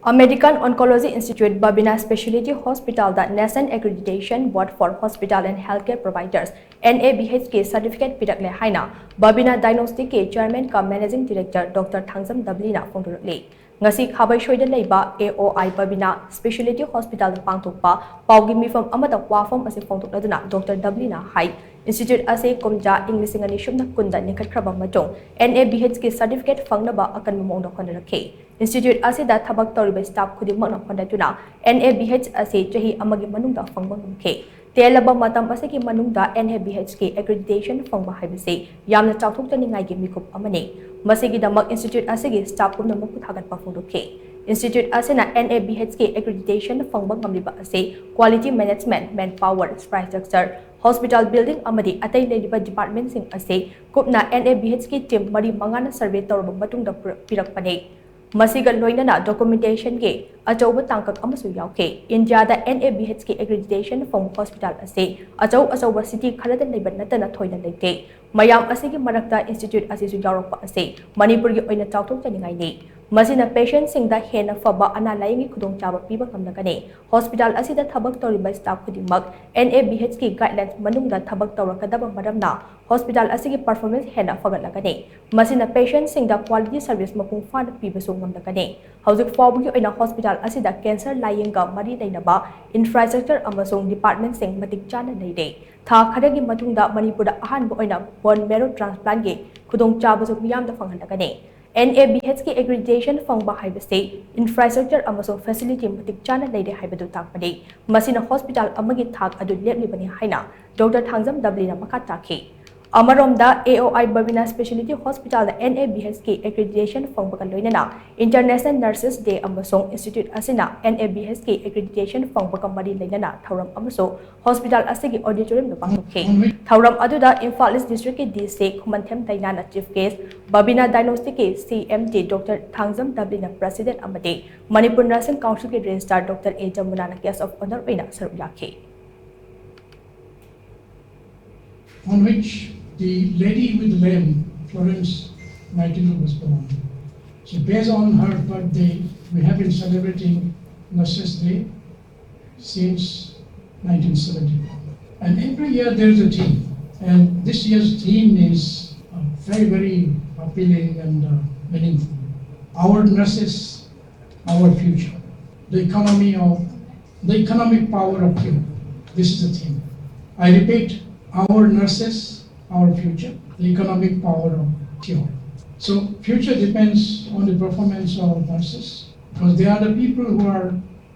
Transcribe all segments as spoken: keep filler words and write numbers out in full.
American Oncology Institute Babina Specialty Hospitalꯗ National Accreditation Board for Hospital and Healthcare Providers, NABHꯀꯤ certificate ꯄꯤꯔꯛꯂꯦ ꯍꯥꯏꯅ Babina Diagnosticꯀꯤ Chairman cum Managing Director Doctor Thangjam ꯗꯕꯂꯤꯅ ꯐꯣꯡꯗꯣꯔꯛꯂꯤ꯫ ꯉꯁꯤ ꯈꯥꯕꯩꯁꯣꯏꯗ ꯂꯩꯕ AOI Babina Specialty Hospitalꯗ ꯄꯥꯡꯊꯣꯛꯄ ꯄꯥꯎꯒꯤ ꯃꯤꯐꯝ ꯑꯃꯗ ꯋꯥꯐꯝ ꯑꯁꯤ ꯐꯣꯡꯗꯣꯛꯂꯗꯨꯅ Doctor ꯗꯕꯂꯤꯅ ꯍꯥꯏ, Institute ꯑꯁꯤ ꯀꯨꯝꯖꯥ ꯏꯪ ꯂꯤꯁꯤꯡ ꯑꯅꯤ ꯁꯨꯞꯅ ꯀꯨꯟꯗ ꯂꯤꯡꯈꯠꯈ꯭ꯔꯕ ꯃꯇꯨꯡ NABHꯀꯤ certificate ꯐꯪꯅꯕ ꯑꯀꯟꯕ ꯃꯑꯣꯡꯗ ꯍꯣꯠꯅꯔꯛꯈꯤ꯫ Institute ꯑꯁꯤꯗ ꯊꯕꯛ ꯇꯧꯔꯤꯕ staff ꯈꯨꯗꯤꯡꯃꯛꯅ ꯍꯣꯠꯅꯗꯨꯅ NABH ꯑꯁꯤ ꯆꯍꯤ ꯑꯃꯒꯤ ꯃꯅꯨꯡꯗ ꯐꯪꯕ ꯉꯝꯈꯤ꯫ ꯇꯦꯜꯂꯕ ꯃꯇꯝ ꯑꯁꯤꯒꯤ ꯃꯅꯨꯡꯗ NABHꯀꯤ accreditation ꯐꯪꯕ ꯍꯥꯏꯕꯁꯤ ꯌꯥꯝꯅ ꯆꯥꯎꯊꯣꯛꯆꯅꯤꯡꯉꯥꯏꯒꯤ ꯃꯤꯀꯨꯞ ꯑꯃꯅꯤ꯫ ꯃꯁꯤꯒꯤꯗꯃꯛ Institute ꯑꯁꯤꯒꯤ staff ꯄꯨꯝꯅꯃꯛꯄꯨ ꯊꯥꯒꯠꯄ ꯐꯣꯡꯗꯣꯛꯈꯤ꯫ Institute ꯑꯁꯤꯅ NABHꯀꯤ accreditation ꯐꯪꯕ ꯉꯝꯂꯤꯕ ꯑꯁꯤ quality management, manpower, infrastructure, hospital building ꯑꯃꯗꯤ ꯑꯇꯩ ꯂꯩꯔꯤꯕ departmentꯁꯤꯡ ꯑꯁꯤ ꯀꯨꯞꯅ NABHꯀꯤ team ꯃꯔꯤ ꯃꯉꯥꯅ survey ꯇꯧꯔꯕ ꯃꯇꯨꯡꯗ ꯄꯨꯔꯛ-, ꯄꯤꯔꯛꯄꯅꯤ꯫ ꯃꯁꯤꯒ ꯂꯣꯏꯅꯅ documentationꯒꯤ ꯑꯆꯧꯕ ꯇꯥꯡꯀꯛ ꯑꯃꯁꯨ ꯌꯥꯎꯈꯤ꯫ ꯏꯟꯗꯤꯌꯥꯗ NABHꯀꯤ accreditation ꯐꯪꯕ hospital ꯑꯁꯤ ꯑꯆꯧ ꯑꯆꯧꯕ city ꯈꯔꯗ ꯂꯩꯕ ꯅꯠꯇꯅ ꯊꯣꯏꯅ ꯂꯩꯇꯦ꯫ ꯃꯌꯥꯝ ꯑꯁꯤꯒꯤ ꯃꯔꯛꯇ institute ꯑꯁꯤꯁꯨ ꯌꯥꯎꯔꯛꯄ ꯑꯁꯤ ꯃꯅꯤꯄꯨꯔꯒꯤ ꯑꯣꯏꯅ ꯆꯥꯎꯊꯣꯛꯆꯅꯤꯡꯉꯥꯏꯅꯤ꯫ ꯃꯁꯤꯅ patientꯁꯤꯡꯗ ꯍꯦꯟꯅ ꯐꯕ ꯑꯅꯥ ꯂꯥꯌꯦꯡꯒꯤ ꯈꯨꯗꯣꯡꯆꯥꯕ ꯄꯤꯕ ꯉꯝꯂꯒꯅꯤ꯫ Hospital ꯑꯁꯤꯗ ꯊꯕꯛ ꯇꯧꯔꯤꯕ staff ꯈꯨꯗꯤꯡꯃꯛ NABHꯀꯤ guidelines ꯃꯅꯨꯡꯗ ꯊꯕꯛ ꯇꯧꯔꯛꯀꯗꯕ ꯃꯔꯝꯅ hospital ꯑꯁꯤꯒꯤ performance ꯍꯦꯟꯅ ꯐꯒꯠꯂꯒꯅꯤ꯫ ꯃꯁꯤꯅ patientꯁꯤꯡꯗ quality service ꯃꯄꯨꯡ ꯐꯥꯅ ꯄꯤꯕꯁꯨ ꯉꯝꯂꯒꯅꯤ꯫ ꯍꯧꯖꯤꯛ ꯐꯥꯎꯕꯒꯤ ꯑꯣꯏꯅ hospital ꯑꯁꯤꯗ cancer ꯂꯥꯌꯦꯡꯒ ꯃꯔꯤ ꯂꯩꯅꯕ infrastructure ꯑꯃꯁꯨꯡ departmentꯁꯤꯡ ꯃꯇꯤꯛ ꯆꯥꯅ ꯂꯩꯔꯦ꯫ ꯊꯥ ꯈꯔꯒꯤ ꯃꯇꯨꯡꯗ ꯃꯅꯤꯄꯨꯔꯗ ꯑꯍꯥꯟꯕ ꯑꯣꯏꯅ bone marrow transplantꯒꯤ ꯈꯨꯗꯣꯡꯆꯥꯕꯁꯨ ꯃꯤꯌꯥꯝꯗ ꯐꯪꯍꯜꯂꯒꯅꯤ꯫ NABHꯀꯤ accreditation ꯐꯪꯕ ꯍꯥꯏꯕꯁꯤ infrastructure ꯑꯃꯁꯨꯡ facility ꯃꯇꯤꯛ ꯆꯥꯅ ꯂꯩꯔꯦ ꯍꯥꯏꯕꯗꯨ ꯇꯥꯛꯄꯅꯤ꯫ ꯃꯁꯤꯅ hospital ꯑꯃꯒꯤ ꯊꯥꯛ ꯑꯗꯨ ꯂꯦꯞꯂꯤꯕꯅꯤ ꯍꯥꯏꯅ Doctor ꯊꯥꯡꯖꯝ ꯗꯕꯂꯤꯅ ꯃꯈꯥ ꯇꯥꯈꯤ꯫ ꯑꯃꯔꯣꯝꯗ, AOI Babina Specialty Hospitalꯗ NABHꯀꯤ accreditation ꯐꯪꯕꯒ ꯂꯣꯏꯅꯅ International Nurses Day ꯑꯃꯁꯨꯡ institute ꯑꯁꯤꯅ NABHꯀꯤ accreditation ꯐꯪꯕꯒ ꯃꯔꯤ ꯂꯩꯅꯅ ꯊꯧꯔꯝ ꯑꯃꯁꯨ hospital ꯑꯁꯤꯒꯤ auditoriumꯗ ꯄꯥꯡꯊꯣꯛꯈꯤ꯫ ꯊꯧꯔꯝ ꯑꯗꯨꯗ ꯏꯝꯐꯥꯜ East Districtꯀꯤ DC ꯈꯨꯃꯟꯊꯦꯝ ꯗꯥꯏꯅꯥꯅ chief guest, Babina Diagnosticꯀꯤ CMD Doctor Thangjam ꯗꯕꯂꯤꯅ president ꯑꯃꯗꯤ Manipur Nursing Councilꯒꯤ registrar Doctor A ꯖꯃꯨꯅꯥꯅ guest of honour ꯑꯣꯏꯅ ꯁꯔꯨꯛ ꯌꯥꯈꯤ꯫ On which the lady with the lamb, Florence Nightingale, was born. So based on her birthday, we have been celebrating Nurses Day since nineteen seventy-four. And every year there is a theme. And this year's theme is uh, very, very appealing and uh, meaningful. Our nurses, our future. The economy of the economic power of cure. This is the theme. I repeat, our nurses, our future, the economic power of cure. So future depends on the performance of nurses because they are the people who are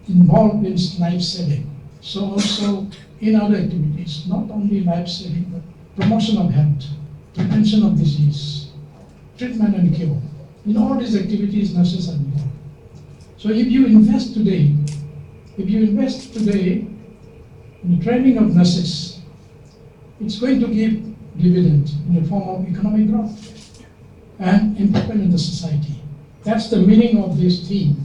involved in life saving. So also in other activities, not only life saving, but promotion of health, prevention of disease, treatment and cure. In all these activities, nurses are involved. So if you invest today, if you invest today in the training of nurses, it's going to give dividend in the form of economic growth and improvement in the society. That's the meaning of this theme.